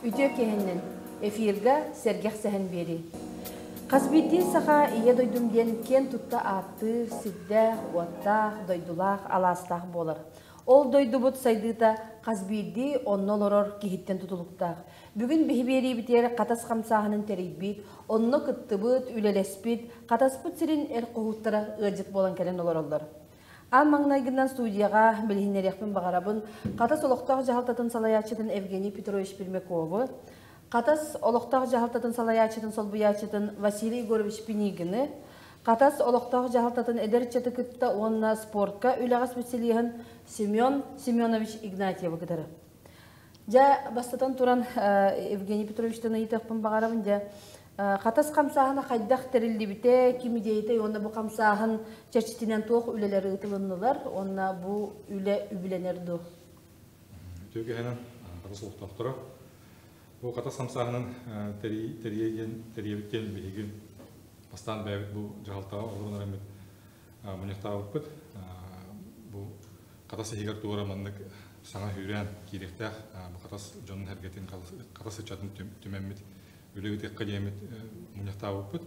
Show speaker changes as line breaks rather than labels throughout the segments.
Үтүө киэһэннэн эфирга сэргэх сэһэн биэрии. Хас биирдии саха Ийэ дойдум диэн киэн тутта ааттыыр сирдээх, уоттаах, дойдулаах, алаастаах буолар. Ол дойдубут сайдыыта хас биирдии онно олорор киһиттэн тутулуктаах. Бүгүн биһи биэриибитигэр Хатас хамсааһынын тэрийбит, онно кыттыбыт, үлэлэспит, Хатаспыт сирин эр хоһууттара ыалдьыт буолан кэлэн олороллор. Аан маҥнайгынан студияҕа билиһиннэриэхпин баҕарабын Хатас олохтоох дьаһалтатын салайааччытын Евгений Петрович Пермяковы, Хатас олохтоох дьаһалтатын салайааччытын солбуйааччытын Василий Егорович Пинигины, Хатас олохтоох дьаһалтатын эдэр ыччаты кытта уонна спортка үлэҕэ специалиһын Семен Семенович Игнатьевы кытары. Дьэ, бастатан туран Евгений Петровичтан ыйытыахпын баҕарабын дьэ Хатас хамсааһына хайдах тэриллибитэ, ким идиэйэтэй уонна бу хамсааһын чэрчитинэн туох үлэлэр ыытылыннылар уонна бу үлэ үбүлэнэр дуо?
Үтүө киһинэн Хатас олохтоохторо. Бу Хатас хамсааһынын тэрийэ диэн тэрийэбит диэн биһиги бастаан бэйэбит бу дьаһалтаҕа олорон эрэммит мунньахтаабыппыт. Бу Хатас иһигэр туора маннык саҥа сүүрээн киириэхтээх бу Хатас дьонун сэргэтин, Хатас ыччатын түмэммит үлэ ыытыахха диэммит мунньахтаабыппыт.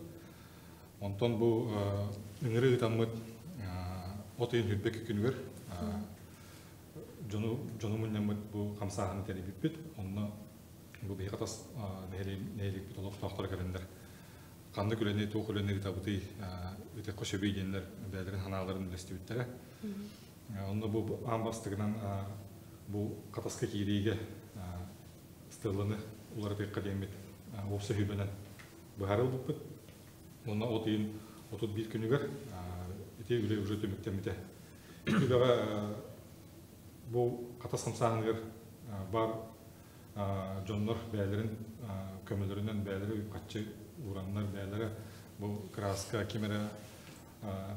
Онтон бу ыҥырыы ыытаммыт от ыйын 22 күнүгэр дьону дьону мунньаммыт бу хамсааһыны тэрийбиппит. Онно бу биһи Хатас нэһилиэкпит олохтоохторо кэлэннэр ханнык үлэни, туох үлэни ыытабытый, ыытыахха сөбүй диэннэр бэйэлэрин санааларын үллэстибиттэрэ. Онно бу аан бастакынан бу Хатаска киириигэ стелланы уларытыахха диэммит уопсай сүбэнэн быһаарылбыппыт. Уонна от ыйын 31 күнүгэр ити үлэ уже түмүктэммитэ. Ити үлэҕэ бу Хатас хамсааһыныгар бар дьоннор бэйэлэрин көмөлөрүнэн бэйэлэрэ үп-харчы уураннар, бэйэлэрэ бу кырааска ким эрэ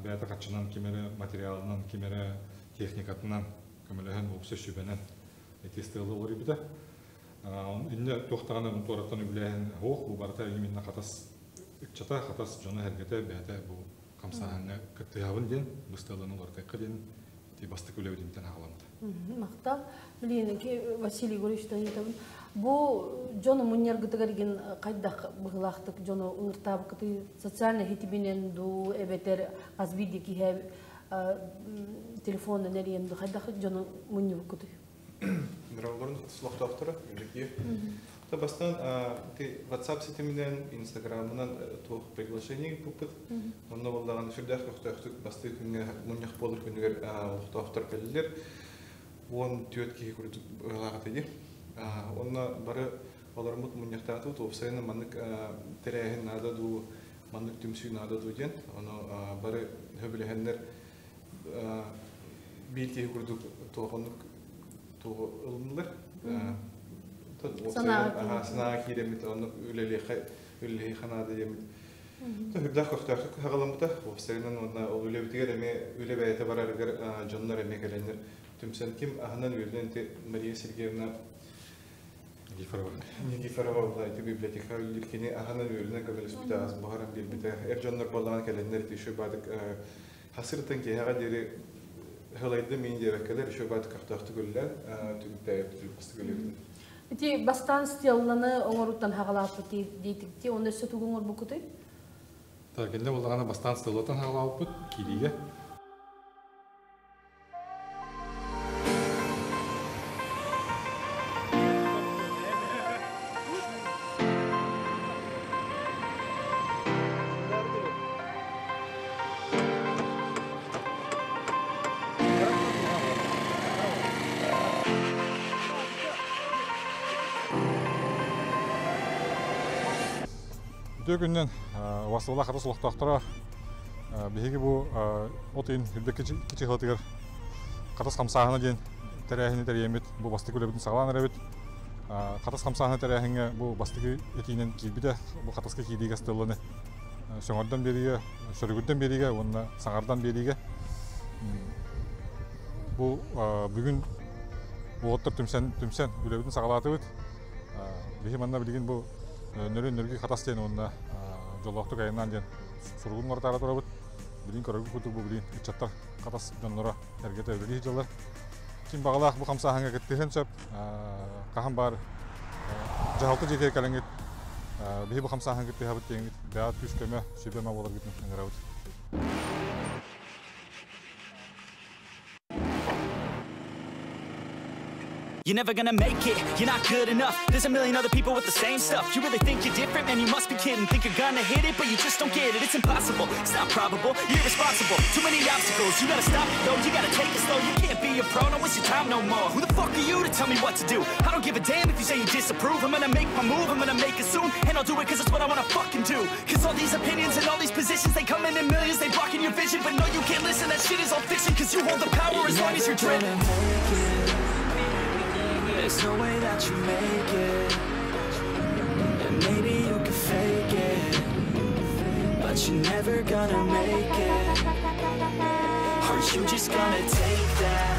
бэйэтэ харчынан, ким эрэ материалынан, ким эрэ техникатынан көмөлөһөн уопсай сүбэнэн ити стелла уларыйбыта. Иннэ туох даҕаны туораттан үбүлээһин суох, бу барыта именно Хатас ыччата, Хатас дьоно-сэргэтэ бэйэтэ бу хамсааһыҥҥа кыттыһабын диэн, бу стелланы уларытыахха диэн ити бастакы үлэбитинтэн аҕаламмыта.
Махтал. Блин, Василий Егорович ыйытабын. Бу дьону мунньаргытыгар игин хайдах быһыылаахтык дьону ыҥыртаабыккытый социальнай ситиминэн дуу эбэтэр хас биирдии киһи телефонунан эрийэн дуу хайдах дьону мунньубуккутуй?
Нравларын олохтоохторо Евдокия. То бастан WhatsApp ситиминэн, Instagramынан туох приглашение ыыппыппыт. Онно буоллаҕына сүрдээх көхтөөхтүк бастыы күҥҥэ мунньах буолар күнүгэр олохтоохтор кэллилэр. 14 киһи курдук быһалаах этэ дии. Онно бары олороммут мунньахтаатыбыт. Уопсайынан маннык тэрээһин наада дуу, маннык түмсүү наада дуу диэн. Ону бары сөбүлэһэннэр биир киһи курдук туох оннук туоҕу ылыннылар. Санааҕа киирэммит оннук үлэлиэхэ үлэлиэхэ наада диэммит. Үрдээх көхтөөхтүк хаҕаламмыта. Уопсайынан уонна ол үлэбитигэр эмиэ үлэ бэйэтэ барарыгар дьоннор эмиэ кэлэннэр түмсэн ким аһынан-үөлүнэн ити Мария Сергеевна
Никифорова.
Никифорова ити библиотека үлэлиир кини аһынан-үөлүнэн көмөлөспүтэ, ас буһаран биэрбитэ. Эр дьоннор буоллаҕына кэлэннэр ити еще баадык хасыртан киэһэҕэ диэри һылайды миин диэбэккэлэр еще баадык көхтөөхтүк үллээн түмүктээбит бастык үлэбитин.
Ити бастаан стелланы оҥоруттан хаҕалааппыт диэтикти, онно өссө тугу оҥорбуккутуй?
Так, иннэ буоллаҕына бастаан стеллатан хаҕалаабыппыт киириигэ. Үтүө күнүнэн Василла Хатас олохтоохторо биһиги бу от ыйын үрдүк кичи Хатас хамсааһына диэн тэрээһини тэрийэммит бу бастакы үлэбитин саҕалаан эрэбит. Хатас хамсааһына тэрээһиҥҥэ бу бастакы этиинэн киирбитэ бу Хатаска киириигэ астылланы сөҥөрдөн биэриигэ, сөрүгүрдэн биэриигэ уонна саҥардан биэриигэ бу бүгүн уолаттар түмсэн түмсэн үлэбитин саҕалаатыбыт. Биһи манна билигин бу Нөрүн Нөргүй Хатас диэн уонна дьоллоохтук айаннаан диэн суругун оҥортаара турабыт. Билигин көрөргүт курдук бу билигин ыччаттар Хатас дьонноро эргэтэ үлэлии сылдьаллар. Ким баҕалаах бу хамсааһыҥҥа кыттыһыан сөп. Хаһан баар Дьаһалта дьиэтигэр кэлэҥҥит биһи бу хамсааһын кыттыһабыт диэҥҥит бэйэҕит күүс-көмө, сүбэ-ама буоларгытын ыҥырабыт.
You're never gonna make it, you're not good enough. There's a million other people with the same stuff. You really think you're different? Man, you must be kidding. Think you're gonna hit it, but you just don't get it. It's impossible, it's not probable, you're irresponsible. Too many obstacles, you gotta stop it though. You gotta take it slow, you can't be a pro, don't waste your time no more. Who the fuck are you to tell me what to do? I don't give a damn if you say you disapprove. I'm gonna make my move, I'm gonna make it soon. And I'll do it cause it's what I wanna fucking do. Cause all these opinions and all these positions, they come in millions, they blocking your vision. But no, you can't listen, that shit is all fiction. Cause you hold the power as long as you're driven. There's no way that you make it. And maybe you can fake it, but you're never gonna make it. Are you just gonna take that?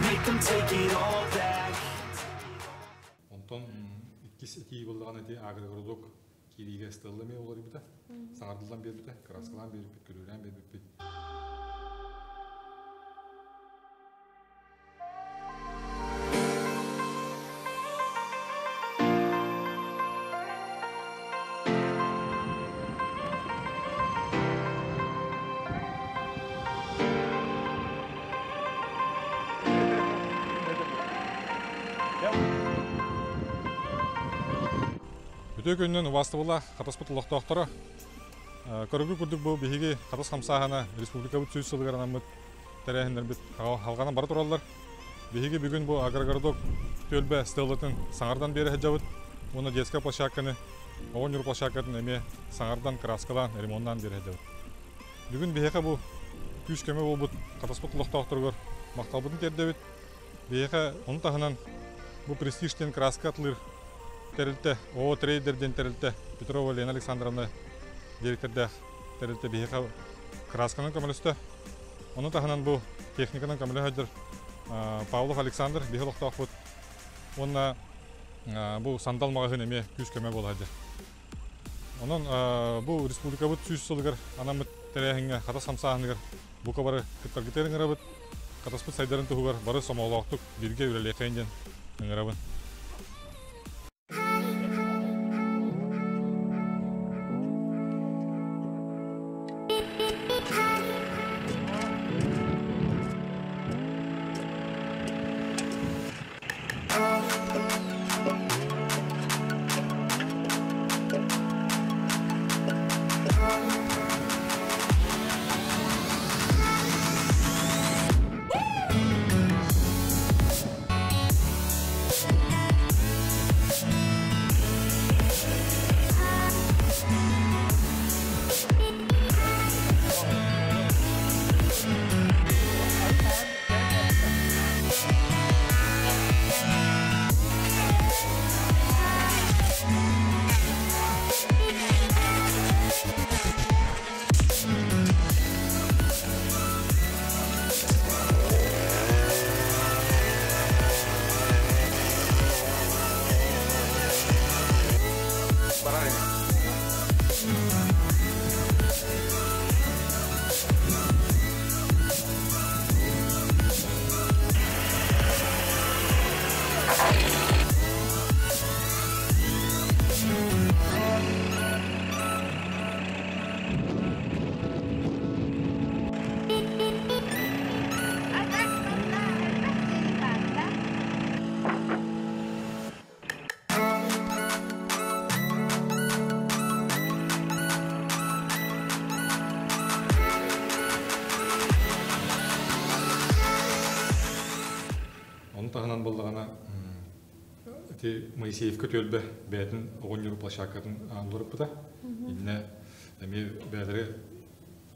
Make them take it all back.
Онтон иккис этии буоллаҕына ити агрогородок киириигэ стелла эмиэ уларыйбыта. Саҥардыллан биэрбитэ, кырааскалаан биэрбиппит, көрүүлээн биэрбиппит. Үтүө күнүнэн убаастабыллаах Хатаспыт олохтоохторо. Көрөгү курдук бу биһиги Хатас хамсааһына республикабыт сүүс сылыгар анаммыт тэрээһиннэрбит халҕанан бара тураллар. Биһиги бүгүн бу агрогородок түөлбэ стеллатын саҥардан биэрэ сылдьабыт уонна детскай площадканы, оҕо ньуру площадкатын эмиэ саҥардан, краскалаан, ремоннаан биэрэ сылдьабыт. Бүгүн биһиэхэ бу күүс-көмө буолбут Хатаспыт олохтоохторугар махталбытын тиэрдэбит. Биһиэхэ ону таһынан бу Престиж диэн краска атылыыр тэрилтэ, ООО Трейдер диэн тэрилтэ Петрова Лена Александровна дириэктэрдээх тэрилтэ биһиэхэ красканан көмөлөстө. Ону таһынан бу техниканан көмөлөһө Павлов Александр биһи олохтоохпут уонна бу Сандал маҕаһыын эмиэ күүс-көмө буола сылдьар. Онон бу республикабыт сүүс сылыгар анаммыт тэрээһиҥҥэ Хатас хамсааһыныгар бука бары кыттаргытыгар ыҥырабыт. Хатаспыт сайдарын туһугар бары сомоҕолоохтук бииргэ үлэлиэххэйин диэн ыҥырабын. Ону таһынан буоллаҕына ити Моисеевка түөлбэ бэйэтин оҕонньору площадкатын уларыппыта. Иннэ эмиэ бэйэлэри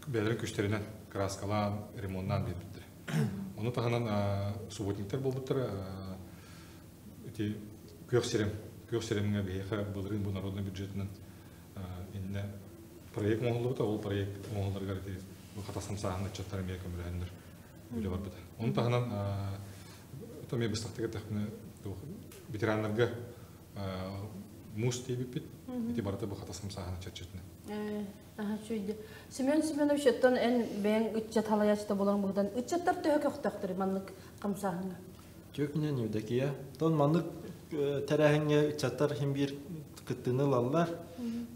бэйэлэрин күстэринэн краскалаан, ремоннаан биэрбиттэр. Ону таһынан субботниктар буолбуттара ити күөх сирим күөх сиримҥэ биһиэхэ былырыын бу народный бюджетынан иннэ проект оҥоһуллубута. Ол проект оҥоһулларыгар ити Хатас хамсааһын ыччаттар эмиэ көмөлөһөннөр үлэ барбыта. Ону таһынан эмиэ быстахтык эттэхпинэ ветераннарга муус тиэйбиппит. Ити барыта бу Хатас хамсааһына чэрчитинэн.
Чүйдү. Семен Семенович, оттон эн бэйэҥ ыччат халайааччыта буолан быһыытынан ыччаттар төһө көхтөөхтөр маннык хамсааһыҥҥа?
Түөкүнэн Евдокия. Тон маннык тэрээһиҥҥэ ыччаттар иһин биир кыттыыны ылаллар.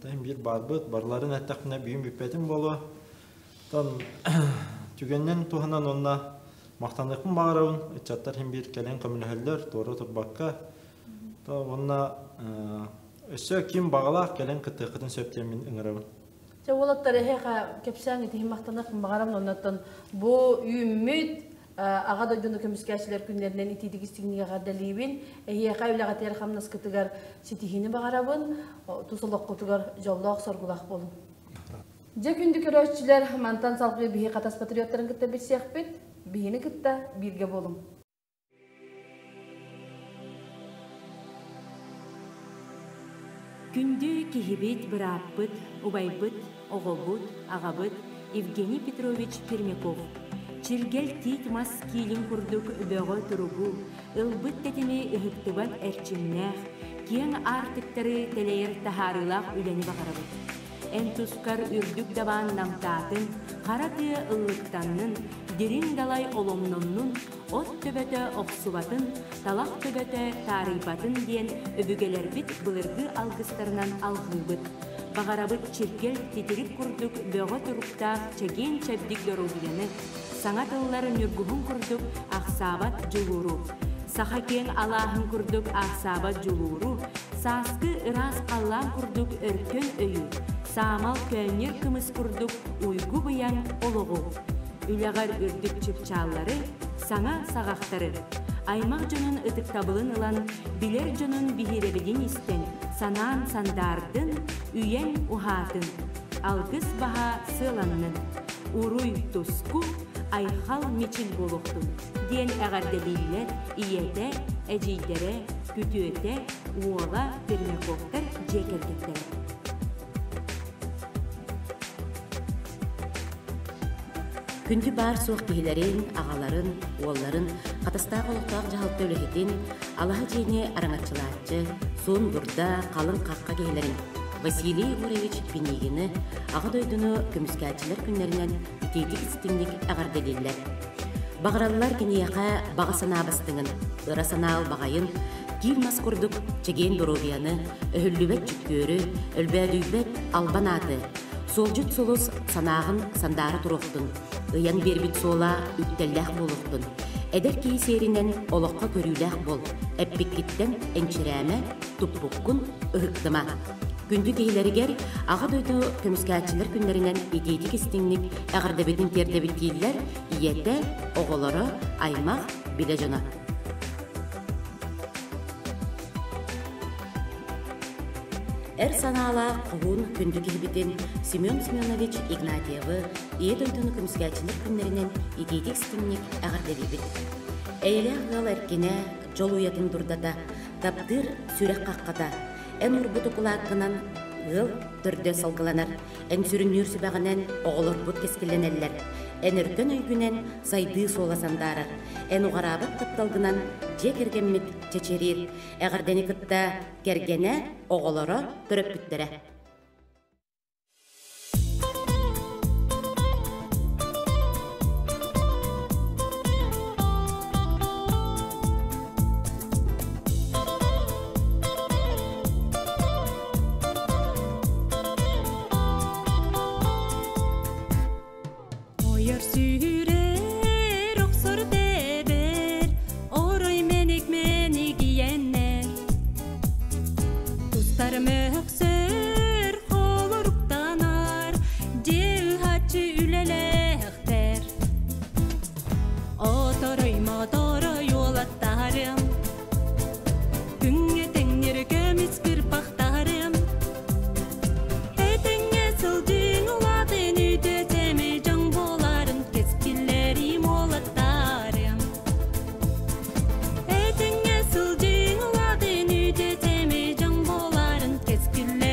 Иһин биир баарбыт, барыларын эттэхпинэ бүгүн бүппэтим буолуо. Оттон түгэнинэн туһанан уонна махтаныахпын баҕарабын, ыччаттар иһин биир кэлэн көмөлөһөллөр, туора турбакка. Уонна өссө ким баҕалаах кэлэн кыттыаххытын сөп диэн мин ыҥырабын.
Чэ, уолаттар, эһиэхэ кэпсээҥ итиһин махтаныахпын баҕарабын, оннуттан бу үүммүт Аҕа дойдуну көмүскээччилэр күннэринэн итиитик истиҥник эҕэрдэлиибин. Эһиэхэ үлэҕитигэр хамнаскытыгар ситиһиини баҕарабын, тус олоххутугар дьоллоох-соргулаах буолуҥ. Дьэ, күндү көрөөччүлэр, мантан салгыы биһи Хатас патриоттарын кытта билсиэхпит, биһини кытта бииргэ буолуҥ.
Күндү киһибит, бырааппыт, убайбыт, оҕобут, аҕабыт Евгений Петрович Пермяков чиргэл тиит мас киилин курдук бөҕө туругу, ылбыт тэтими ыһыктыбат эрчимнээх, киэҥ аартыктары тэлэйэр таһаарыылаах үлэни баҕарабыт. Эн тускар үрдүк дабаан намтаатын, хара тыа ыллыктаннын, дириҥ далай оломноннун, от төбөтө охсубатын, талах төбөтө таарыйбатын диэн өбүгэлэрбит былыргы алгыстарынан алҕыыбыт. Баҕарабыт чиргэл титирик курдук бөҕө туруктаах чэгиэн-чэбдик доруобуйаны, саҥа тыллар ньургуһун курдук ахсаабат дьулууру, саха киэҥ алааһын курдук аахсаабат дьулууру, сааскы ыраас халлаан курдук өркөн өйү, саамал көөнньөр кымыс курдук уйгу-быйаҥ олоҕу, үлэҕэр үрдүк чыпчааллары, саҥа саҕахтары, аймах дьонун ытыктабылын ылан, билэр дьонун биһирэбилин истэн, санаан сандаардын, үйэҥ уһаатын, алгыс баһа сыаланнын, уруй туску, айхал мичил буолуохтун диэн эҕэрдэлииллэр ийэтэ, эдьиийдэрэ, күтүөтэ, уола Пермяковтар дьиэ кэргэттэрэ.
Күндү баар-суох киһилэрин, аҕаларын, уолларын, хатастаах олохтоох дьаһалта үлэһитин, алаһа дьиэни араҥаччылааччы, суон дурда, халыҥ хахха киһилэрин Василий Егорович Пинигины Аҕа дойдуну көмүскээччилэр күннэринэн итиитик истиҥник эҕэрдэлииллэр. Баҕараллар киниэхэ баҕа санаа бастыҥын, ыра санаа ылбаҕайын, киил мас курдук чэгиэн доруобуйаны, өһүллүбэт дьүккүөрү, өлбөөдүйбэт албан ааты, суолдьут сулус санааҕын сандаара туруохтун, ыйан биэрбит суола үктэллээх буолуохтун, эдэр киһи сиэринэн олоххо көрүүлээх буол, эппиккиттэн энчирээмэ, туппуккун ыһыктыма. Күндү киһилэригэр Аҕа дойду көмүскээччилэр күннэринэн итиитик истиҥник эҕэрдэбитин тиэрдэбит дииллэр ийэтэ, оҕолоро, аймах, билэ дьоно. Эр санаалаах хоһуун күндү киһибитин Семен Семенович Игнатьевы Ийэ дойдуну көмүскээччилэр күннэринэн итиитик истиҥник эҕэрдэлиибит. Эйэлээх ыал эркинэ, дьол уйатын дурдата, таптыыр сүрэх хаххата, эн урбут укулааккынан ыал төрдө салгыланар, эн сүрүннүүр сүбэҕинэн оҕолорбут кэскиллэнэллэр, эн өркөн өйгүнэн сайдыы суола сандаарар, эн уҕараабат тапталгынан дьиэ кэргэммит чэчириир, эҕэрдэни кытта кэргэнэ, оҕолоро, төрөппүттэрэ.
Ойор сүүрэр, охсор тэбэр, орой мэник-мэник иэннэр. Тустар мөхсөр, холоруктанар, дьиэ ыһаччы үлэлээхтэр. Оторой моторой уолаттарым, күҥҥэ тэҥнэр көмүс кырпахтарым. Этэҥҥэ сылдьыҥ улаатын үтүө сэмэй дьон буоларын кэскиллэрим уолаттарым. Этэҥҥэ сылдьыҥ улаатын үтүө сэмэй дьон буоларын кэскиллэрим.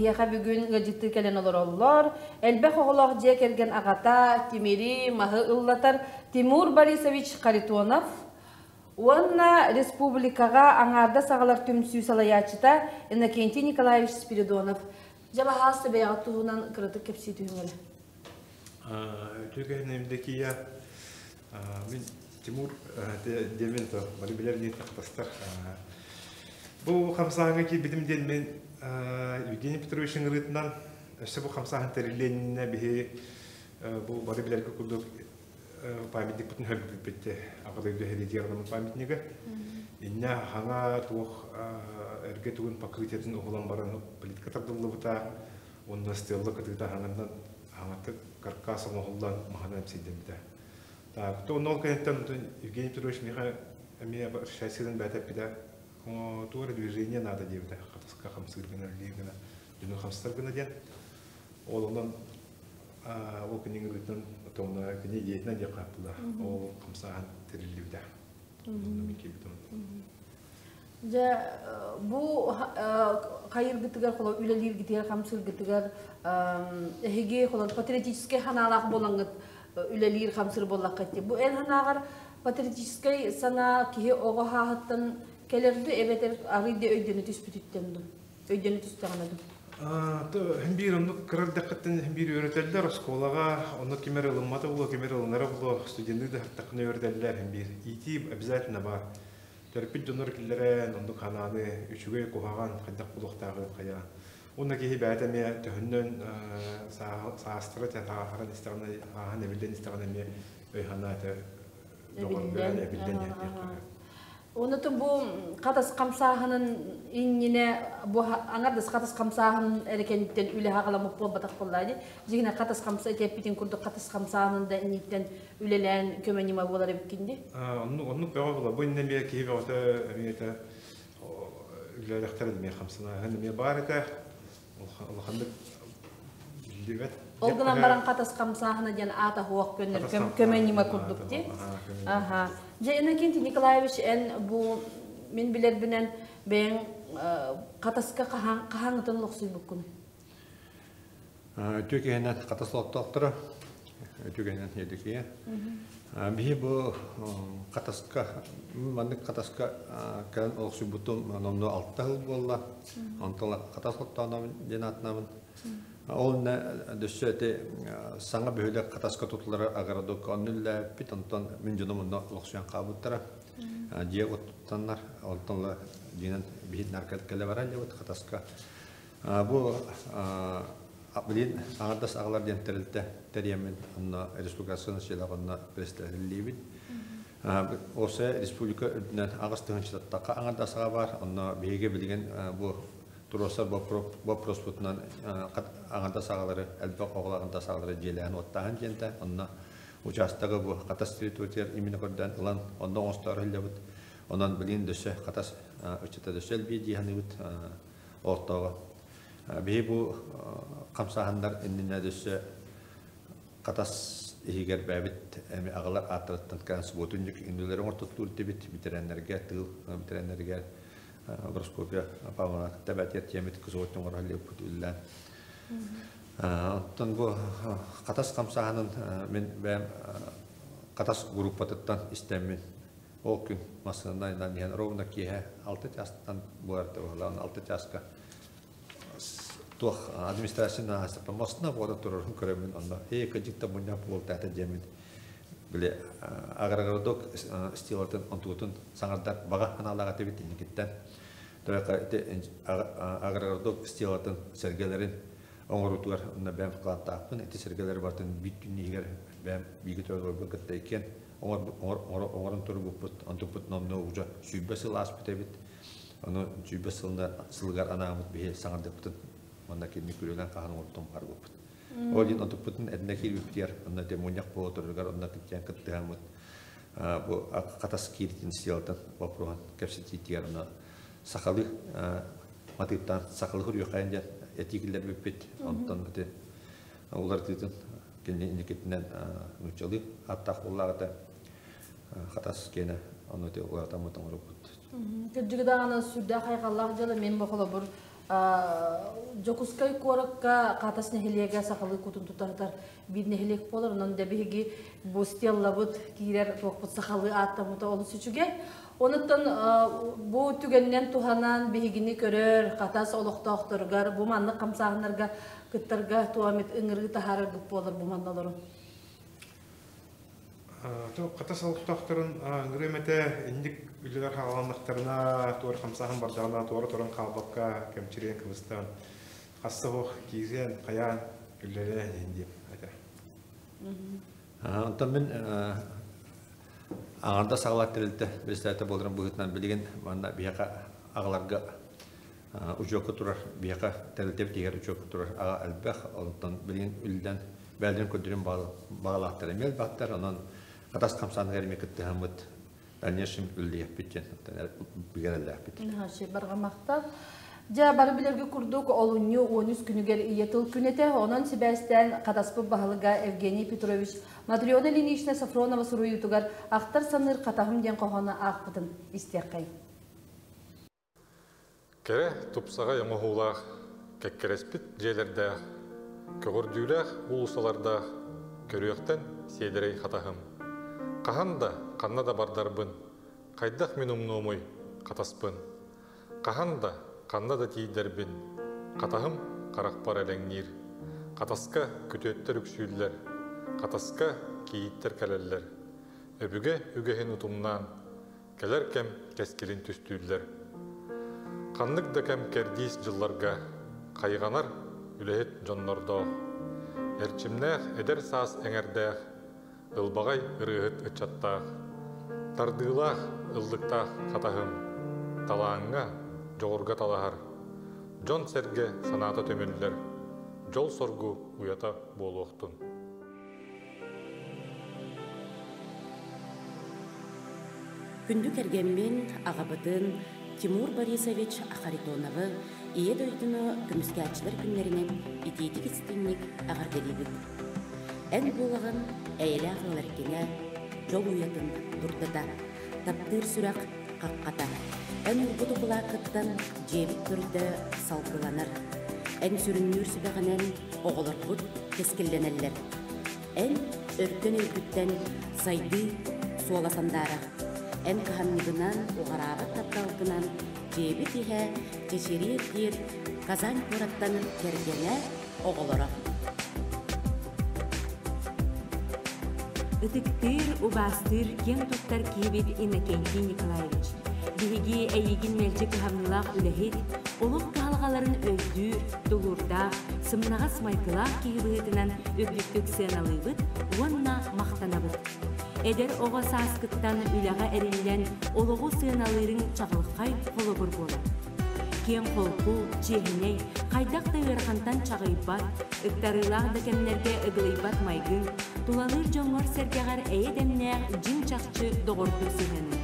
Биһиэхэ бүгүн ыалдьыттыы кэлэн олороллор. Элбэх оҕолоох дьиэ кэргэн аҕата Тимири маһы ыллатар Тимур Борисович Харитонов уонна республикаҕа аҥаардас аҕалар түмсүү салайааччыта Иннокентий Николаевич Спиридонов. Дьэ баһаас бэйэҕит туһунан кыратык кэпсии түһүҥ эрэ.
Үтүө Евдокия мин Тимур диэмин то бары билэр диэн тахтастар. Бу хамсааһыҥҥа киирбитим диэн мин Евгений Петрович ыҥырыытынан өссө бу хамсааһын тэриллиэнинэ биһи бу бары билэргэ курдук памятникпытын хөргүппүт Аҕа дойду эһэлиитигэр анаммыт памятнига. Иннэ хаҥа туох эргэ тугун покрытиетын уһулан баран плитка тардыллыбыта уонна стелла кытыыта хаҥаннан хаҥатык каркас оҥоһуллан маһынан эмсэйдэммитэ. Так, то онно ол кэнниттэн Евгений Петрович миэхэ эмиэ шассидан бэйэтэ эппитэ, туох эрэ движение надо диэбитэ, хатаска хамсыыр гына, үлэлиир гына, дьону хамсатар гына диэн. Ол онон ол күнүн ыҥырыытынан отоҥно кини идеятынан диэххэ хаптыла. Ол хамсааһын тэриллибитэ. Онно мин киирбитим.
Дьэ, бу хайыргытыгар, холо үлэлииргитигэр, хамсыыргытыгар эһиги холо патриотическай санаалаах буолаҥҥыт үлэлиир хамсыыр буоллаххыт дии. Бу эн санааҕар патриотическай санаа киһи оҕо сааһыттан кэлэр дуу эбэтэр арыый да өйдөнө түспүтүттэн дуу? Өйдөнө түстэҕинэ дуу?
Һин биир оннук кыра эрдэххиттэн һин биир үөрэтэллэр оскуолаҕа, онно ким эрэ ылыммата буолуо, ким эрэ ылынара буолуо, студенныы да сырыттаххына үөрэтэллэр һин биир. Иитии обязательно баар. Төрөппүт дьоннор киллэрэн, оннук ханааны үчүгэй, куһаҕан, хайдах буолуохтааҕын хайаан. Уонна киһи бэйэтэ эмиэ төһөннөн саастара сааһыран истэҕинэ, ааһан эбиллэн истэҕинэ эмиэ өй-санаа этэ бөҕөргөөн, эбиллэн иһэр диэххэ.
Онутун бу хатас хамсааһынын иннинэ бу аҥардас хатас хамсааһынын эрэ кэнниттэн үлэ хаҕаламмыт буолбатах буоллаа дии. Дьиҥинэ хатас хамса этиэппитин курдук хатас хамсааһынын да инниттэн үлэлээн көмө ньыма буолар эбиккин дии.
Оннук оннук бөҕө буола. Бу иннинэ эмиэ киһи бөҕөтө эмиэ этэ үлэлэхтэр эмиэ хамсанааһын эмиэ баар этэ. Улаханнык биллибэт.
Ол гынан баран хатас хамсааһына диэн аата суох көннөр көмө ньыма курдук дии. Аха. Дьэ, Иннокентий Николаевич, эн бу мин билэрбинэн бэйэҥ хатаска хаһааҥҥытын олохсуйбуккун?
Үтүө киһинэн хатас олохтоохторо, үтүө киһинэн Евдокия. Биһи бу хатаска, маннык хатаска кэлэн олохсуйбутум номнуо алта сыл буолла. Онтон хатас олохтоонобун диэн аатынабын. Ол иннэ дөссө ити саҥа бөһүөлэк хатаска тутуллара огородокка онно үлэлээбиппит, онтон мин дьонум онно олохсуйан хаалбыттара. Дьиэ оттутаннар, онтон дьиэнэн биһи нарка кэлэ баран дьабыт хатаска. Бу билин аҥардас аҕалар диэн тэрилтэ тэрийэммин онно республикация населения онно представителлиибин. Осе республика үрдүнэн аҕыс тыһыынчататтакка аҥардас аҕа бар, онно биһиги билигин бу туруорсар боппуруоспутунан аҥардас аҕалары, элбэх оҕолор аҥардас аҕалары дьиэлээн уоттааһын диэнтэ, онно учаастагы бу Хатас территориятыгар именно көрдөөн ылан, онно оҥостоору сылдьабыт. Онон билигин дөссө Хатас ыччата дөссө элбиир дии саныыбыт ортоҕо. Биһи бу хамсааһыннар иннинэ дөссө Хатас иһигэр бэйэбит эми аҕалар ааттарыттан кэлэн субуотунньук үндүлэри оҥортоттуур этибит, бэтэрээннэргэ, тыыл бэтэрээннэригэр Броскопия Павловна кытта бээтигэр тиэмит кызуот оҥоро сылдьыбыппыт үллээн. Оттон бу Хатас хамсааһынын мин бэйэм Хатас группатыттан истэммин ол күн массыынанан иһэн ровно киэһэ алта чаастан буолар быһалаан алта чааска туох администрация наһаастаппа мостуна буола турарын көрөммүн онно ээ кыдьыкта мунньах буолтаата диэммин били агрогородок стилатын онтугутун саҥардар баҕа санаалаах этибит инникиттэн тояка ити агрогородок стилатын сэргэлэрин оҥоруутугар онно бэйэм вкладтаахпын ити сэргэлэри барытын бүттүн иһигэр бэйэм бииргэ төрөөбүт кытта иккиэн оҥорон турбуппут онтуппут номнуо уже 120 сыл ааспыт эбит Ону 120 сылыгар анааммыт биһи саҥардыппытын уонна кинини күрүөлээн хаһан оҥорбутун баҕарбыппыт. Ол иһин онтуппутун эрдэ киирбиппитигэр онно ити мунньах буола турарыгар онно кыттыһан кыттыһаммыт бу хатас кииритин сыалтан боппуруоһун кэпсэтиитигэр онно сахалыы матыыптаан сахалыы суруйуоххайын диэн этии киллэрбиппит. Онтон ити уларытыытын кини инникитинэн нууччалыы ааттаах буоллаҕа хатас киэнэ ону ити уларытаммыт оҥорбут.
Кырдьыгы даҕаны сүрдээх хайҕаллаах дьыала мен бу холобур. Дьокуускай куоракка Хатас нэһилиэгэ сахалыы кутун тутаһытар биир нэһилиэк буолар. Онон да биһиги бу стеллабыт киирэр туохпут сахалыы ааттаммыта олус үчүгэй. Онуттан бу түгэнинэн туһанан биһигини көрөр Хатас олохтоохторугар бу маннык хамсааһыннарга кыттарга туомит ыҥырыы таһаараргыт буолар бу манна олорун.
Хатас олохтоохторун ыҥырыам этэ инник үлэлэр хааланнахтарына туора хамсааһын бардаҕына туора туран хаалбакка кэмчириэн кыбыстан хасса суох киириэн хайаан үлэлээн иһин диэм этэ.
Онтон мин аҥардас аҕалар тэрилтэ председателэ буоларын быһыытынан билигин манна биһиэхэ аҕаларга учуокка турар биһиэхэ тэрилтэбит иһигэр учуокка турар аҕа элбэх онтон билигин үллэн бэйэлэрин көрдөрүн баҕалаахтар эмиэ элбэхтэр онон Хатас хамсааныгар эмиэ кыттыһаммыт дальнейшем үллэһиэхпит диэн бигэрэллээхпит.
Барҕамахтал. Дьэ, бары билэргэ курдук, олунньу 13 күнүгэр Ийэ тыл күн этэ. Онон сибээстээн Хатаспыт баһылыга Евгений Петрович Матрена Ильинична Софронова суруйуутугар «Ахтар-саныыр хатаһым» диэн хоһоону аахпытын истиэххэй.
Кэрэ, тупсаҕай оҥоһуулаах, кэккэлэспит дьиэлэрдээх, көҕөрдүүлээх уулуссалардаах, көрүөхтэн сиэдэрэй хатаһым. Хаһан да, ханна да бардарбын, хайдах мин умнуомуй хатаспын. Хаһан да, ханна да тиийдэрбин, хатаһым харахпар элэҥниир. Хатаска күтүөттэр үксүүллэр, хатаска кийииттэр кэлэллэр. Өбүгэ үгэһин утумнаан, кэлэр кэм кэскилин түстүүллэр. Ханнык да кэм кэрдиис дьылларга хайҕанар үлэһит дьоннордоох, эрчимнээх эдэр саас эҥэрдээх, ылбаҕай ырыаһыт ыччаттаах, тардыылаах ыллыктаах хатаһым, талааҥҥа, дьоҕурга талаһар, дьон-сэргэ санаата түмүллэр, дьол-соргу уйата буолуохтун.
Күндү кэргэммин, аҕабытын Тимур Борисович Харитоновы Ийэ дойдуну көмүскээччилэр күннэринэн итиитик истиҥник эҕэрдэлиибит. Эн буолаҕын эйэлээх ыал эркинэ, дьол уйатын дурдата, таптыыр сүрэх хаххата. Эн уурбут укулааккыттан дьиэбит төрдө салгыланар. Эн сүрүннүүр сүбэҕинэн оҕолорбут кэскиллэнэллэр. Эн өркөн өйгүттэн сайдыы суола сандаарар. Эн кыһамньыгынан, уҕараабат тапталгынан дьиэбит иһэ чэчириир диир Казань куораттан кэргэнэ, оҕолоро.
Ытыктыыр, убаастыыр, киэн туттар киһибит Иннокентий Николаевич. Биһиги эйигин мэлдьи кыһамньылаах үлэһит, олох кыһалҕаларын өйдүүр, тулуурдаах, сымнаҕас майгылаах киһи быһыытынан үрдүктүк сыаналыыбыт уонна махтанабыт. Эдэр оҕо сааскыттан үлэҕэ эриллэн, олоҕу сыаналыырыҥ чаҕылхай холобур буолар. Киэҥ-холку, чиэһинэй, хайдах да ыарахантан чаҕыйбат, ыктарыылаах да кэмнэргэ ыгылыйбат майгыҥ, тулалыыр дьоҥҥор-сэргэҕэр эйэ-дэмнээх дьиҥ-чахчы доҕордуу сыһыаныҥ.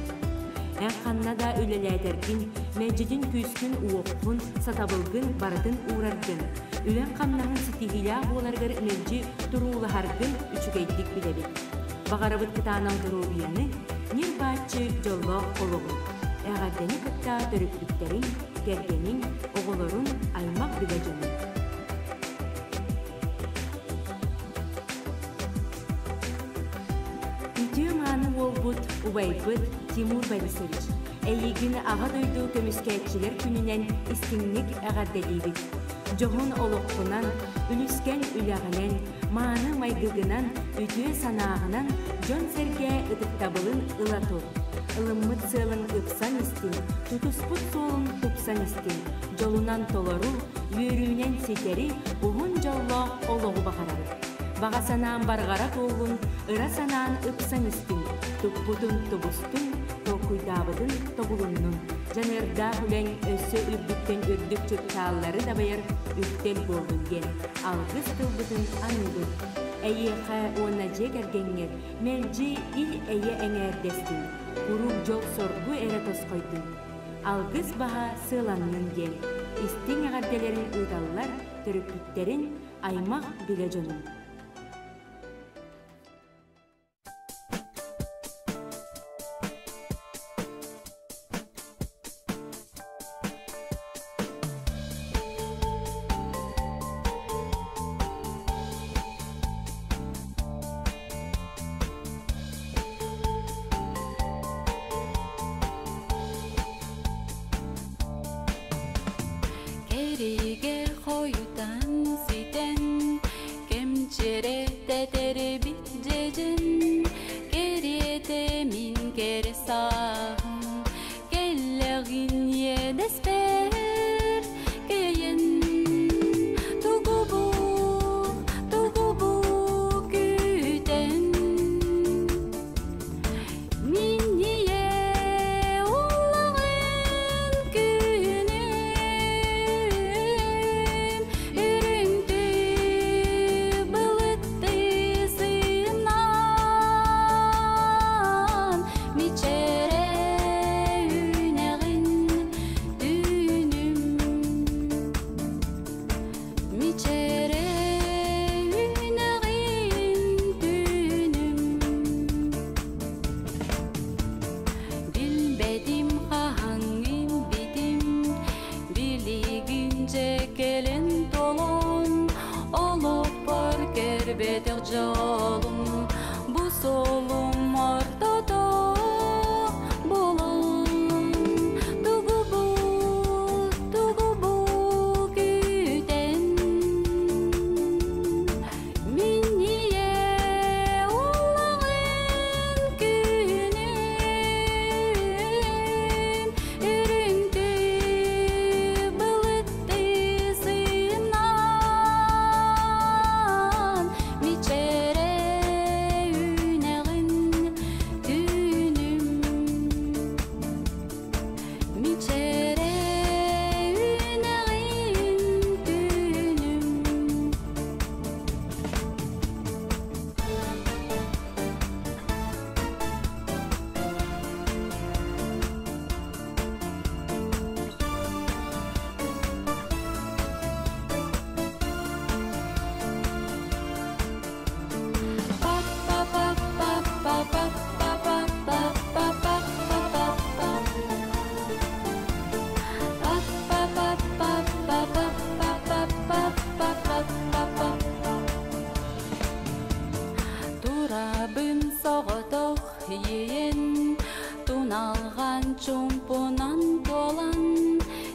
Эн ханна да үлэлээтэргин, мэлдьитин күүскүн-уоххун, сатабылгын барытын уураргын, үлэҥ-хамнаһыҥ ситиһиилээх буоларыгар мэлдьи туруулаһаргын үчүгэйдик билэбит. Баҕарабыт кытаанах доруобуйаны, ньир-бааччы дьоллоох олоҕу. Эҕэрдэни кытта төрөппүттэриҥ, кэргэниҥ, оҕолоруҥ, аймах-билэ дьонуҥ. Үтүө-мааны уолбут, убайбыт Тимур Борисович, эйигин Аҕа дойду көмүскээччилэр күнүнэн истиҥник эҕэрдэлиибит. Дьоһун олоххунан, үлүскэн үлэҕинэн, мааны майгыгынан, үтүө санааҕынан дьон-сэргэ ытыктабылын ыла тур. Ылыммыт сыалыҥ ыпсан истин, тутуспут суолуҥ тупсан истин, дьолунан толору, үөрүүнэн ситэри, уһун дьоллоох олоҕу баҕарабыт. Баҕа санаам барҕара туоллун, ыра санаан ыпсан истин, туппутун тубустун, толкуйдаабытын тобулуннун. Дьаныардаах үлэҥ өссө үрдүктэн үрдүк чыпчааллары дабайар үктэл буоллун диэн алгыс тылбытын аныыбыт. Эйиэхэ уонна дьиэ кэргэҥҥэр мэлдьи ил-эйэ эҥээрдэстин, куруук дьол-соргу эрэ тосхойдун. Алгыс баһа сыаланнын диэн истиҥ эҕэрдэлэрин ыыталлар төрөппүттэрин, аймах билэ дьонун.
дьолум бу суолум ортото булун тугу бу тугу бу күүтэн мин ийэ улаҕын күнүм үрүҥтүү былыттыы сыынан мичээрэ үүнэҕин түүнүм мичээрэ үүнэҕин түүнүм. Турабын соҕотох иэйэн, туналҕан чуумпунан туолан,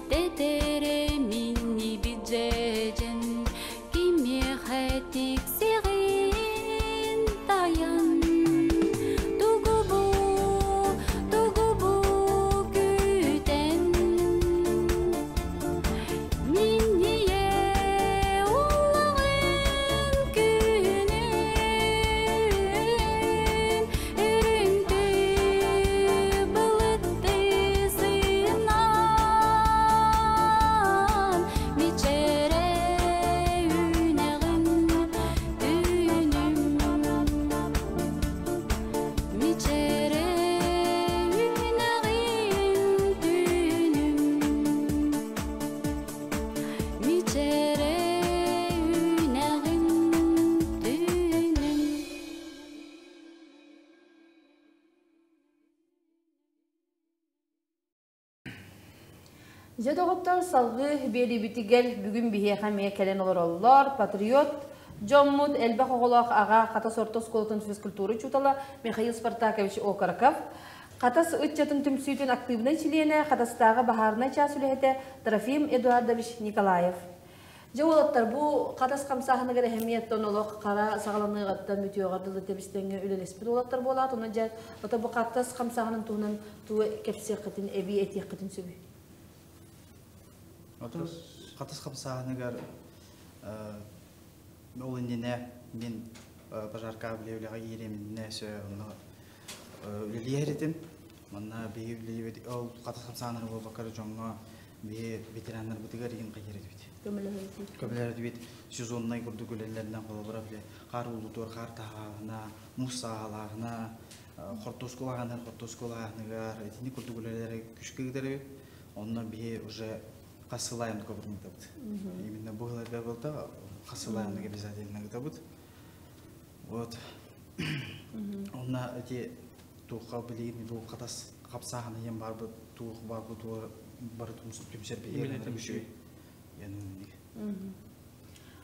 тэтэрэ миннибит дьэдьэн, кимиэхэ тиксиҕин тайан. Тугу бу, тугу бу күүтэн, мин ийэ улаҕын күнүн, үрүҥтүү былыттыы сыынан, мичээрэ үүнэҕин түүнүм. Мичээрэ үүнэҕин түүнүм. Мичээрэ үүнэҕин түүнүм.
Дьэ доҕоттор салгыы биэриибитигэр бүгүн биһиэхэ эмиэ кэлэн олороллор патриот дьоммут элбэх оҕолоох аҕа Хатас орто оскуолатын физкультура учуутала Михаил Спартакович Окороков, Хатас ыччатын түмсүүтүн актыыбынай чилиэнэ Хатастааҕы баһаарынай чаас үлэһитэ Трофим Эдуардович Николаев. Дьэ уолаттар бу Хатас хамсааһыныгар эһэмиэттэн олох хара саҕаланыаҕыттан бүтүөҕэр дылы тэбистэҥҥэ үлэлэспит уолаттар буолаат, онон дьэ ото бу Хатас хамсааһынын туһунан тугу кэпсиэххитин, эбии этиэххитин сөбүй?
Ото Хатас хамсааһыныгар ол иннинэ мин пожарка үлэҕэ киириэминнэ сө онно үлэлиэһэр этим. Манна биһи үлэлиибит ол Хатас хамсааһыныгар буолбакка дьоҥҥо биһи ветераннарбытыгар иһин хайыр этибит. Көмөлөһөр этибит. Сезоннай курдук үлэлэринэн холобура бile хаар уулутуор хаар таһааһына, муус сааһалааһына, хортуоскулааһыныгар хортуоскулааһыныгар итини курдук үлэлэри күшкэ ыытар эбит. Онно биһи уже хас сыл аайы оннук ыытабыт. Именно бу сыларга буолта хас сыл аайы оннук обязательно ыытабыт. Вот. Онно эти туохха билигин бу хатас хапсааһын ийэм барбыт туох барбыт бары түмсэр
Именно түмсүү.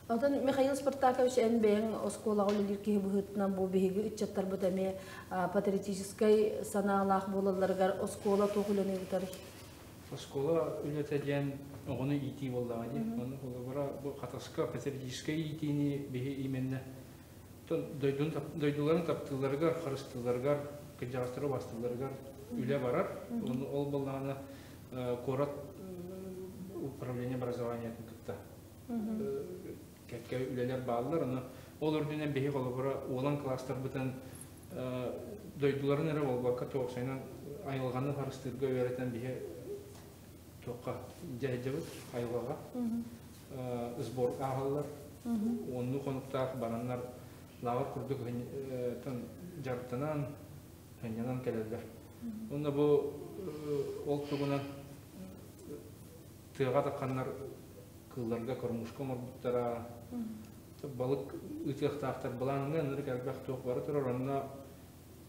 Онтон Михаил Спартакович эн бэйэҥ оскуолаҕа үлэлиир киһи быһыытынан бу биһиги ыччаттарбыт эмиэ патриотическай санаалаах буолалларыгар оскуола туох үлэни ыытарый?
Оскуола үлэтэ диэн оҕону иитии буоллаҕа дии. Ону холобура бу Хатаска патриотическай иитиини биһи именно дойдуларын таптыылларыгар, харыстыылларыгар, кырдьаҕастары убастыылларыгар үлэ барар. Ону ол буоллаҕына куорат управление образованиетын кытта кэккэ үлэлэр бааллар. Ону ол үрдүнэн биһи холобура уолан класстарбытын дойдуларын эрэ буолбакка туохсайынан айылҕаны харыстыырга үөрэтэн биһи туохха дьэһдьэбит айылҕаҕа сбор ааһаллар. Онну хонуктаах бараннар лааҕыр курдук дьарыктанан, хынньанан кэлэллэр. Онно бу ол тугунан тыаҕа тахханнар кыылларга кормушка оҥорбуттара, балык ыытыахтаахтар былааҥҥа ынырык элбэх туох бара турар. Онно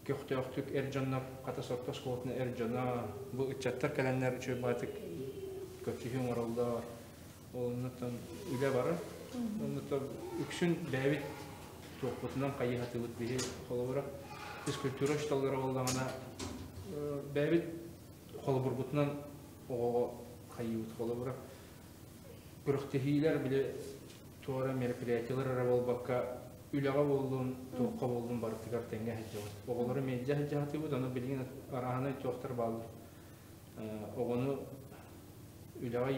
көхтөөхтүк эр дьоннор Хатас орто оскуолатын эр дьоно бу ыччаттар кэлэннэр үчүгэй баҕайытык көрсүһүү оҥороллор. Ол оннуттан үлэ барар. Оннуттан үксүн бэйэбит Туохпутунан хайыһатыбыт биһи холобура физкультура учууталлара буоллаҕына бэйэбит холобурбутунан оҕоҕо хайыыбыт холобура күрэхтэһиилэр били туора мероприятиелар эрэ буолбакка үлэҕэ буоллун туохха буоллун барытыгар тэҥҥэ сылдьабыт оҕолору мэлдьи сылдьаһатыбыт ону билигин арааһынай туохтар бааллар оҕону үлэҕэ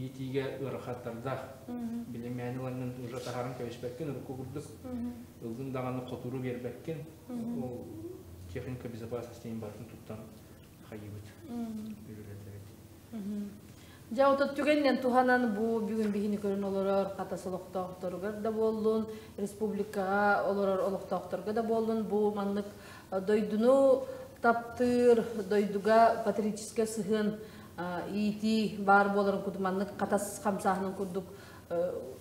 иитиигэ ыарахаттардаах. Билимээни ылаҥҥын уже таһааран кэбиспэккин, урукку курдук ылгын даҕаны хотуру биэрбэккин. Ол техника безопасности барытын туттан хайыыбыт, үлэлэтэбит.
Дьэ, отут түгэнинэн туһанан бу бүгүн биһини көрөн олорор Хатас олохтоохторугар да буоллун, республикаҕа олорор олохтоохторго да буоллун, бу маннык дойдуну таптыыр, дойдуга патриотическай сыһыан иитии баар буоларын курдук маннык хатас хамсааһынын курдук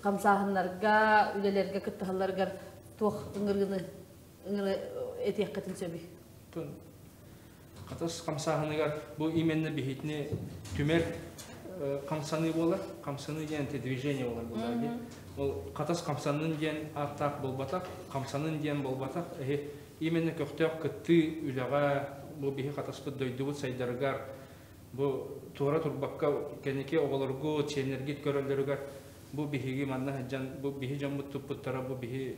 хамсааһыннарга, үлэлэргэ кыттыһалларыгар туох ыҥырыыны ыҥыры этиэххитин сөбүй?
Хатас хамсааһыныгар бу именно биһитини түмэр хамсаныы буолар. Хамсаныы диэн это движение буолар буолар. Ол хатас хамсанын диэн ааттаах буолбатах, хамсанын диэн буолбатах. Эһи именно көхтөөх кыттыы үлэҕэ бу биһи хатаспыт дойдубут сайдарыгар бу туора турбакка кэнники оҕолоргут, сиэннэргит көрөллөрүгэр бу биһиги манна сылдьан бу биһи дьоммут туппуттара бу биһи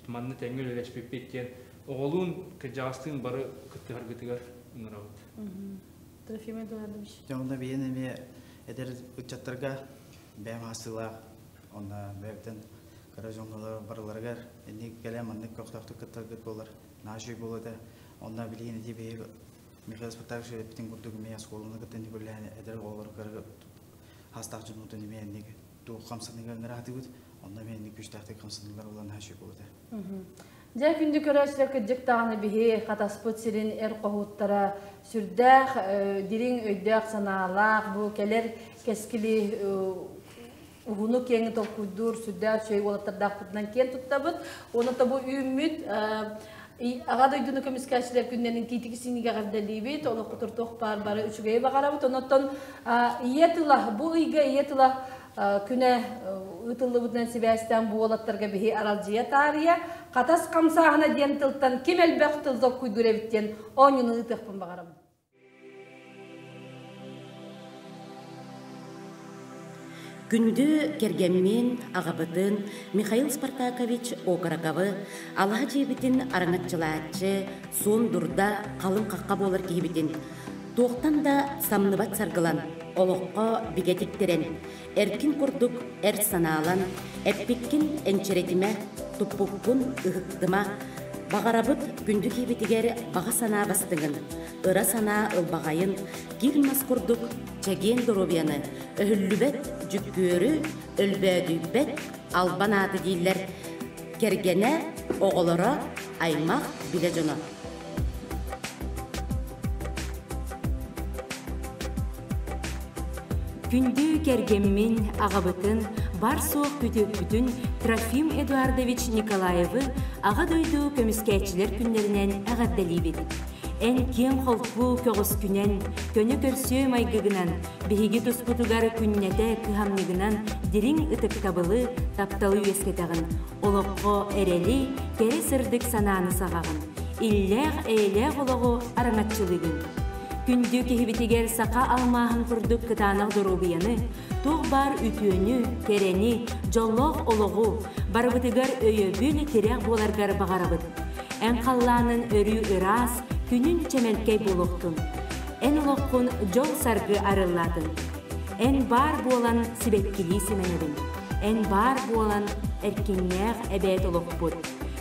манна тэҥҥэ үлэлэспиппит диэн оҕолуун кырдьаҕастыын бары кыттыһаргытыгар ыҥырабыт.
Трофим Эдуардович.
Дьэ, онно биһиэн эмиэ эдэр ыччаттарга бэйэм хассыылаах, онно бэйэбитин кыра дьоҥҥо барыларыгар инник кэлэн маннык көхтөөхтүк кыттаргыт буолар наһаа үчүгэй буолуо этэ. Онно билигин ити биһиги Михаил Спартакович эппитин курдук эмиэ оскуоланы кытта инник үлэлээн эдэр оҕолору кытары хастаах дьоннутун эмиэ инник туох хамсаныыга ыҥыраатыбыт. Онно эмиэ инник күүстээхтик хамсаныылар буолан наһаа үчүгэй буолуо этэ.
Дьэ, күндү көрөөччүлэр кырдьык даҕаны биһи Хатаспыт сирин эр хоһууттара сүрдээх дириҥ өйдөөх-санаалаах, бу кэлэр кэскили уһуну киэҥи толкуйдуур сүрдээх үчүгэй уолаттардаахпытынан киэн туттабыт. Уонна бу үүммүт Аҕа дойдуну көмүскээччилэр күннэрин тиитик синигэ эҕэрдэлиибит, олоххутур туох баар бары үчүгэйи баҕарабыт. Онон ийэ тыла, бу ыйга ийэ тыла күнэ ыытыллыбытынан сибээстээн бу уолаттарга биһи аралдьыйа таарыйа Хатас хамсааһына диэн тылтан ким элбэх тыл толкуйдуур эбит диэн оонньууну ыытыахпын баҕарабын.
Күндү кэргэммин, аҕабытын Михаил Спартакович Окороковы, алаһа дьиэбитин араҥаччылааччы, суон дурда, халыҥ хахха буолар киһибитин, туохтан да самныбат саргылан, олоххо бигэ тиктэрэн, эркин курдук эр санаалан, эппиккин энчирэтимэ, туппуккун ыһыктыма, баҕарабыт күндү киһибитигэр баҕа санаа бастыҥын, ыра санаа ылбаҕайын, кир мас курдук чэгиэн доруобуйаны, өһүллүбэт дьүккүөрү, өлбөөдүйбэт албан ааты дииллэр кэргэнэ, оҕолоро, аймах, билэ дьоно.
Күндү кэргэммин, аҕабытын, бар-суох күтүөппүтүн Трофим Эдуардович Николаевы Аҕа дойду көмүскээччилэр күннэринэн эҕэрдэлиибит! Эн киэҥ-холку көҕүскүнэн, көнө көрсүө майгыгынан, биһиги туспутугар күннэтэ кыһамньыгынан дириҥ ытыктабылы, тапталы үөскэтэҕин, олоххо эрэли, кэрэ сырдык санааны саҕаҕын, иллээх-эйэлээх олоҕу араҥаччылыыгын. Күндү киһибитигэр саха алмааһын курдук кытаанах доруобуйаны, туох баар үтүөнү, кэрэни, дьоллоох олоҕу, барыбытыгар өйөбүл, тирэх буоларгар баҕарабыт. Эн халлаанын өрүү ыраас, күнүн чэмэлкэй буолуохтун. Эн олоххун дьол-саргы арыллаатын. Эн баар буолан сибэккилии симэнэбин. Эн баар буолан эркиннээх эбээт олохпут.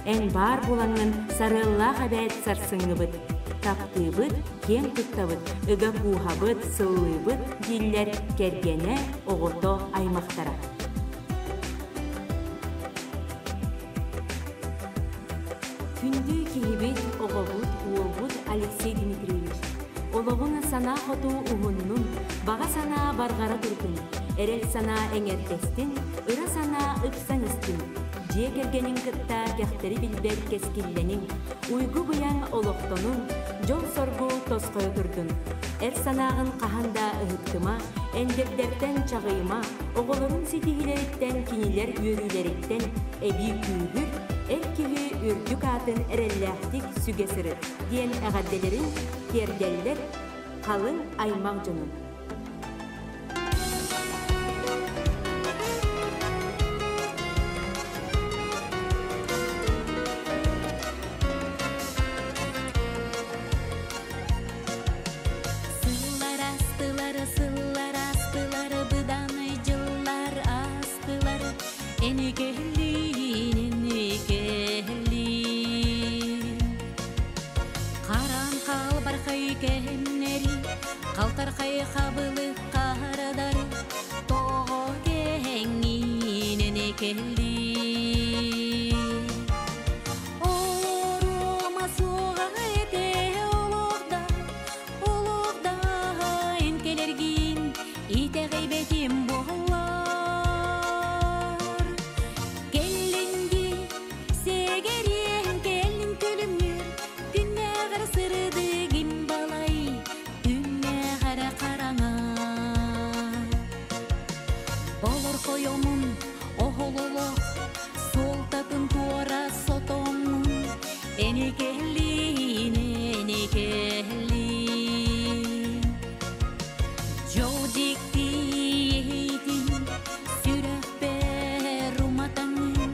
Эн баар буолаҥҥын сарыаллаах эбээт сарсыҥҥыбыт. Таптыыбыт, киэн туттабыт, ыга кууһабыт, сыллыыбыт дииллэр кэргэнэ, оҕото, аймахтара. Күндү киһибит, оҕобут, уолбут Алексей Дмитриевич. Олоҕун санаа хоту уһуннун, баҕа санаа барҕара турдун, эрэл санаа эҥэрдэстин, ыра санаа ыпсан истин. Дьиэ кэргэнин кытта кэхтэри билбэт кэскиллэниҥ, уйгу-быйаҥ олохтонун, дьол-соргу тосхойо турдун. Эр санааҕын хаһан да ыһыктыма, Эндирдэртэн чаҕыйыма, оҕолорун ситиһиилэриттэн кинилэр үөрүүлэриттэн эбии күүһүр, эр киһи үрдүк аатын эрэллээхтик сүгэ сырыт, диэн эҕэрдэлэрин тиэрдэллэр халыҥ аймах дьонун.
Сыллар астылар, сыллар астылар, быдан дьыллар астылар, Эни кэллин, эни кэллин. Харан халбархай кэмнэри, халтархай хабылык харадар, тоҕо кэҥҥин эни кэллин. Олорума суоҕа этэ олох да, олох да эн кэлэргин итэҕэйбэтим буоллар. Кэллинги сэгэриэн кэллин күлүмнүүр, күннээҕэр сырдыгым балай, күннээҕэр хараҥа. Болор хойомун оһололох, суолтатын туора сотоммун, эни кэллин, эни кэллин. Дьол диктиэйтин, сүрэхпэр уматаҥын,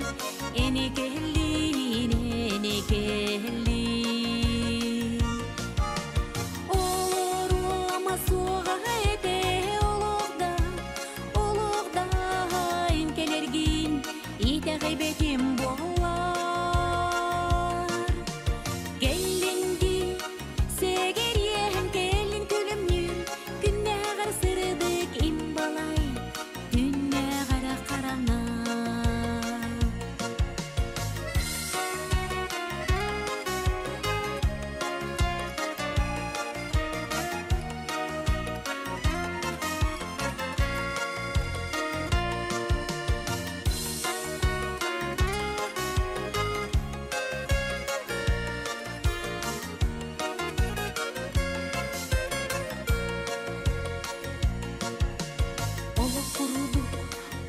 эни кэллин, эни кэллин. Олорума суоҕа этэ олох да, олох да эн кэлэргин итэҕэйбэтим буоллар. Кэллинги сэгэриэһэн кэллин күлүмнүүр, күннээҕэр сырдык им балай, күннээҕэр хараҥа. Олох курдук,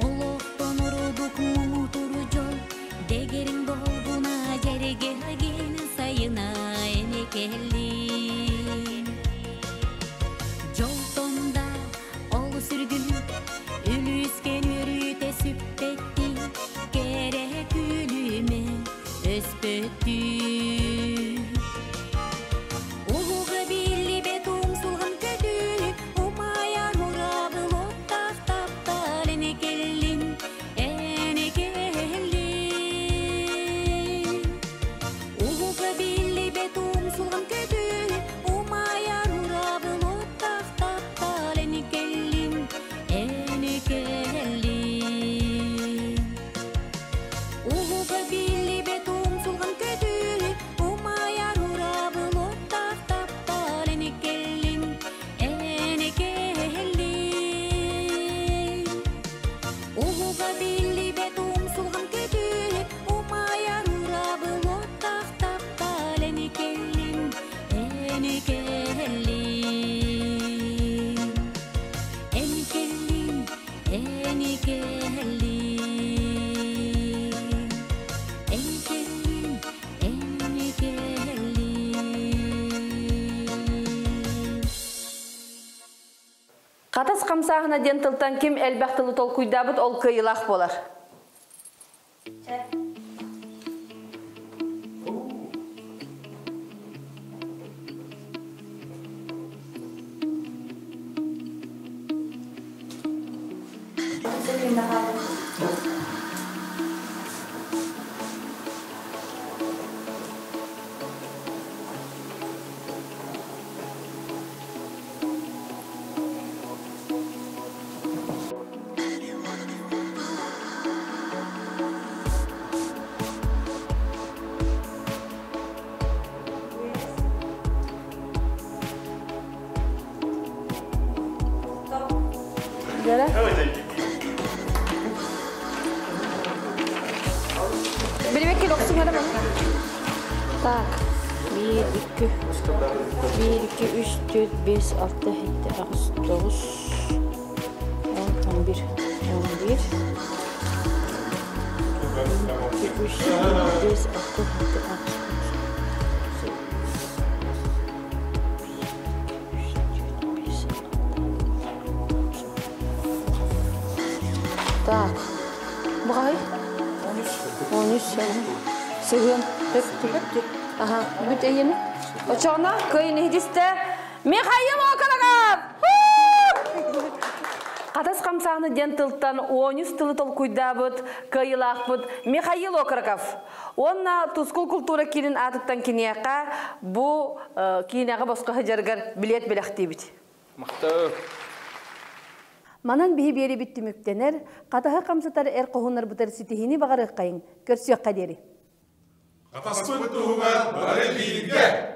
олохтон ордук муҥутур дьол, дэгэрин долгуна дьэргэлгин сайына эни кэллин. Дьолтон да ол сүргүн, үлүскэн үөрүүтэ сүппэттин, кэрэ күлүмэ өспөттүү. Улуга биллибет умсулган көтүү, умайар урабыл оттах таптал эни кэллин, эни кэллин. Улуга биллибет умсулган көтүү, умайар урабыл оттах таптал эни кэллин, эни кэллин. Улуга биллибет умсулган көтүү, умайар урабыл оттах таптал эни кэллин, эни кэллин. Улуга биллибет умсулган көтүү, умайар урабыл оттах таптал эни кэллин, эни кэллин. Эни кэллин, эни кэллин. Эни кэллин, эни кэллин.
Хатас хамсааһына диэн тылтан ким элбэх тылы толкуйдаабыт ол кыайыылаах буолар. Göre. Бирибек кел оксуң эрэ Так. 1 2 1 2 3 4 5 6 7 8 9. 11. 11. 2, 3, 4, 5, 6, 7, Так. Бай. 13. Сыгын. Ага, бүт эйени. Очоғына көйін иhdисте Михаил Окороков! Қатас қамсағыны ден тылттан 13 тылы толкуйдабыт, кыйылақпыт Михаил Окороков. Онна Тускул культура киинин аатыттан киниэхэ бу киинэҕэ босхо сылдьарыгар билиэт бэлэхтиибит.
Махтал.
Манан биһи биэрибит түмүктэнэр, хатаһы хамсатар эр хоһууннарбытыгар ситиһиини баҕарыаххайыҥ, көрсүөххэ диэри.
Хатаспыт туһугар бары бииргэ!